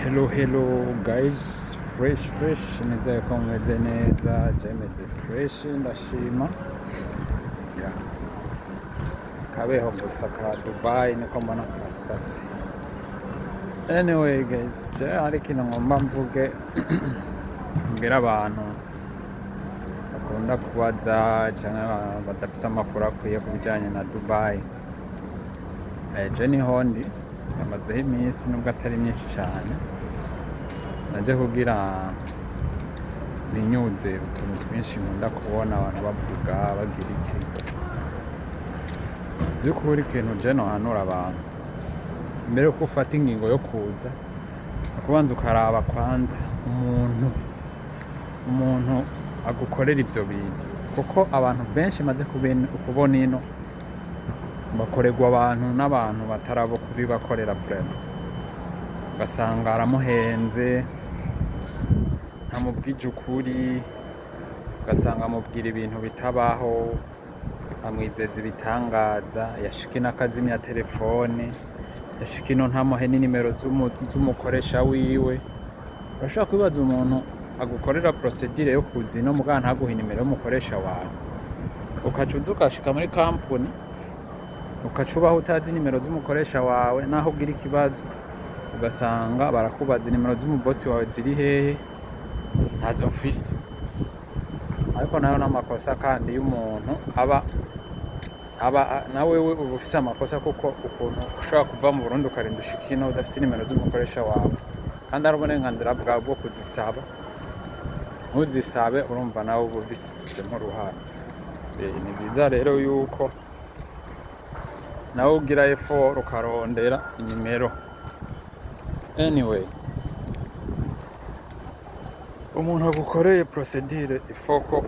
Hello, hello guys, fresh fresh, nizeye ko mumeze neza. Je meze fresh, ndashima. Yeah. Kabeho gusa ka Dubai niko mbona kasatse. Anyway guys, je hari ikintu ngomba mvuge, mbwira abantu bakunda kubaza canke badafise amakuru akwiye ku bijanye na Dubai. Je niho ndi, ndamazeho iminsi nubwo atari myinshi cane. Naje kugira ninyuze utuntu twinshi nkunda kubona abantu bavuga bagira iki. Vy'ukuri, ikintu je nohanura abantu mbere yuko ufata ingingo yo kuza, kubanza ukaraba kwanza umuntu agukorera ivyo bintu, kuko abantu benshi maze kubona ino bakorerwa abantu n'abantu batarabo kubibakorera vraiment, ugasanga aramuhenze, ntamubwije ukuri, ugasanga amubwira ibintu bitabaho, amwizeza ibitangaza, yashika ino akazimya telefone, yashika ino ntamuhe n'inimero z'umukoresha wiwe. Urashobora kwibaza umuntu agukorera procédure yo kuza ino mugabo ntaguhe inimero y'umukoresha wawe, ukaca uza ugashika muri kampuni, ukaca ubaho utazi inimero z'umukoresha wawe, naho ugira ikibazo ugasanga barakubaza inimero z'umubosi wawe ziri hehe, ntazo mfise. Ariko nayo n'amakosa kandi y'umuntu aba nawe we uba ufise amakosa, kuko ukuntu ushobora kuva mu Burundi ukarinda ushika ino udafise inimero z'umukoresha wawe, kandi ari uburenganzira bwawe bwo kuzisaba, ntuzisabe, urumva nawe uba ubifisemo uruhara. Ni vyiza rero yuko nawe ugira effort ukarondera inimero. Anyway, umuntu agukoreye procédure, il faut ko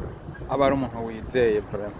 aba ari umuntu wizeye vraiment.